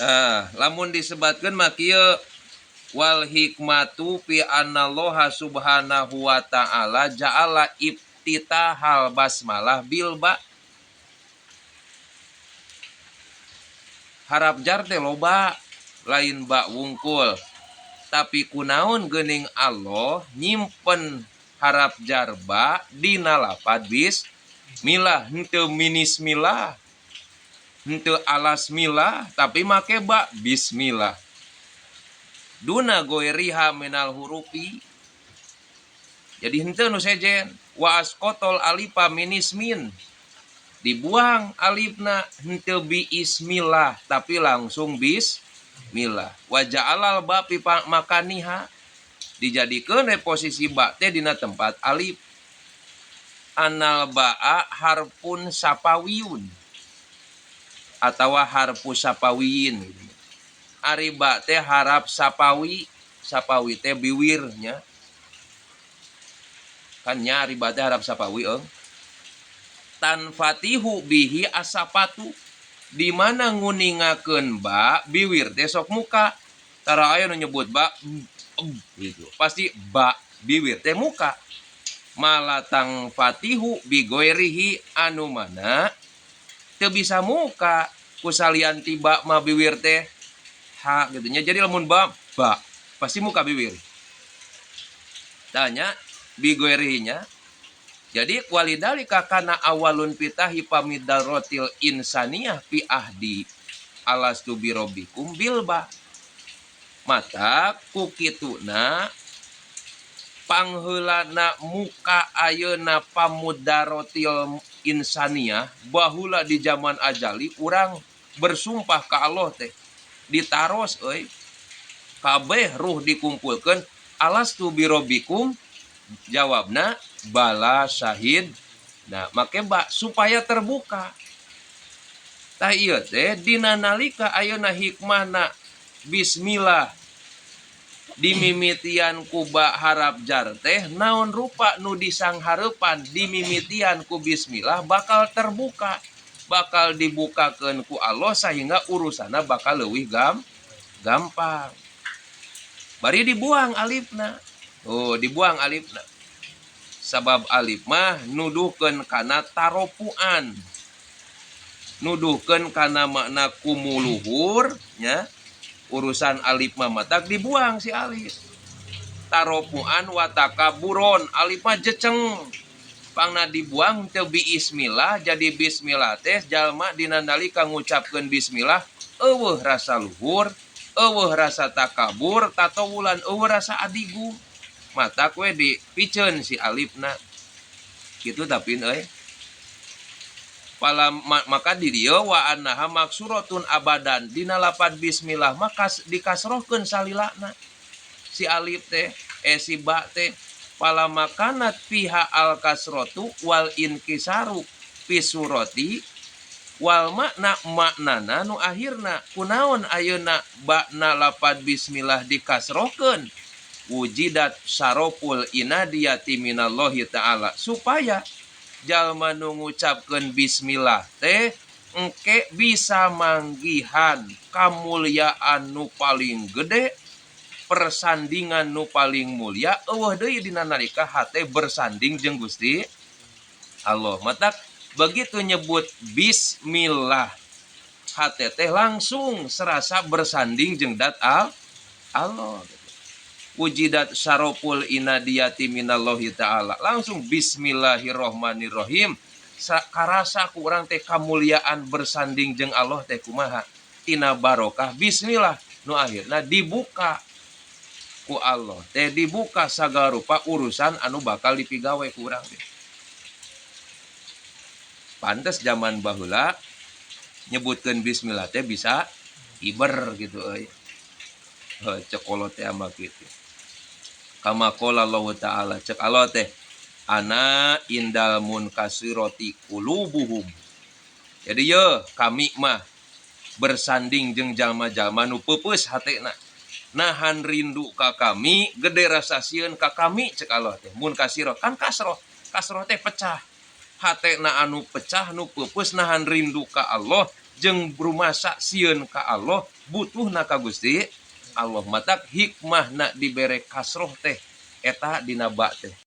Tah, lamun disebatkeun mah kieu wal hikmatu fi annallaha subhanahu wa ta'ala ja'ala iftitahal basmalah bil ba. Harap jar teh loba lain ba wungkul. Tapi kunaon geuning Allah nyimpen harap jar ba dina lapad bismillah henteu minismillah. Henteu alasmillah tapi make ba bismillah. Duna goiriha minal hurufi. Jadi henteu nu sejen wa asqotol alifa minismin. Dibuang alifna henteu bi ismillah tapi langsung bismillah. Wa ja'alal ba fi makaniha. Dijadikeun we posisi ba teh dina tempat alif. Anal ba'a harfun sapawiyun atawa harfu sapawiyin. Ari ba teh harap sapawi, sapawi teh biwirnya. Kan nya ari ba teh harap sapawi eung. Tanfatihu bihi asapatu. Di mana nguningakeun ba biwir teh sok muka. Tara aya nu nyebut ba gitu. Pasti ba biwir teh muka. Malatang fatihu bigoirihi anu mana teu bisa muka kusalian tiba ma biwir teh ha gitu nya. Jadi lamun ba ba pasti muka biwir. Tanya bigoirihinya. Jadi walidalika kana awalun pitahi pamidarotil insaniyah fi ahdi alastu birobbikum bilba. Mata ku kituna pangheulana muka ayeuna pamudarotil insaniyah baheula di zaman ajali urang bersumpah ka Allah teh ditaros euy kabeh ruh dikumpulkeun alastu birobbikum jawabna bala syahid. Nah make ba supaya terbuka tah ieu teh dina nalika ayeuna hikmahna bismillah dimimitian ku ba harap jar teh naon rupa nu disanghareupan dimimitian ku bismillah bakal terbuka, bakal dibukakeun ku Allah sehingga urusanna bakal leuwih gampang. Bari dibuang alifna. Oh, dibuang alifna. Sabab alif mah nuduhkeun kana taropuan. Nuduhkeun kana makna kumuluhur nya. Urusan alif mah matak dibuang si alif. Taropuan wa takaburon, alif mah jeceng. Pangna dibuang teu bismillah jadi bismillah teh jalma dina nalika ngucapkeun bismillah eueuh rasa luhur, eueuh rasa takabur, tatawulan eueuh rasa adigung. Matak we dipiceun si alifna. Kitu tapi euy. Pala maka di dieu wa annaha maksuratun abadan dina lapad bismillah maka dikasrohkeun salilana si alif teh si ba teh pala makanat fiha al kasratu wal inkisaru fi surati wal makna maknana nu akhirna kunaon ayeuna bakna lapad bismillah dikasrohkeun wujidat syaraful inadiyati minallahi ta'ala supaya jalma nu ngucapkeun bismillah teh engke bisa manggihan kamulyaan nu paling gede, persandingan nu paling mulia eueuh deui dina nalika hate bersanding jeung Gusti Allah. Matak begitu nyebut bismillah hate teh langsung serasa bersanding jeung dat Allah. Wujidat syaraful inadiyati minallahi ta'ala. Langsung bismillahirrohmanirrohim. Karasa ku urang teh kamuliaan bersanding jeung Allah teh kumaha. Tina barokah bismillah nu akhirna dibuka ku Allah teh dibuka sagala rupa urusan anu bakal dipigawe ku urang teh. Pantes zaman baheula nyebutkeun bismillah teh bisa iber gitu euy. Heuh cek kolot teh ama kitu. Kama qala Allah Ta'ala cek Allah teh ana indal munkasirati qulubuhum. Jadi ye kami mah bersanding jeung jalma-jalma nu peupeus hatena. Nahan rindu ka kami, gede rasa sieun ka kami cek Allah teh. Munkasirah kan kasroh, kasroh teh pecah. Hatena anu pecah nu peupeus nahan rindu ka Allah, Jeung rumasa sieun ka Allah, butuhna ka Gusti Allah. Matak hikmahna dibere kasroh teh eta dina ba teh.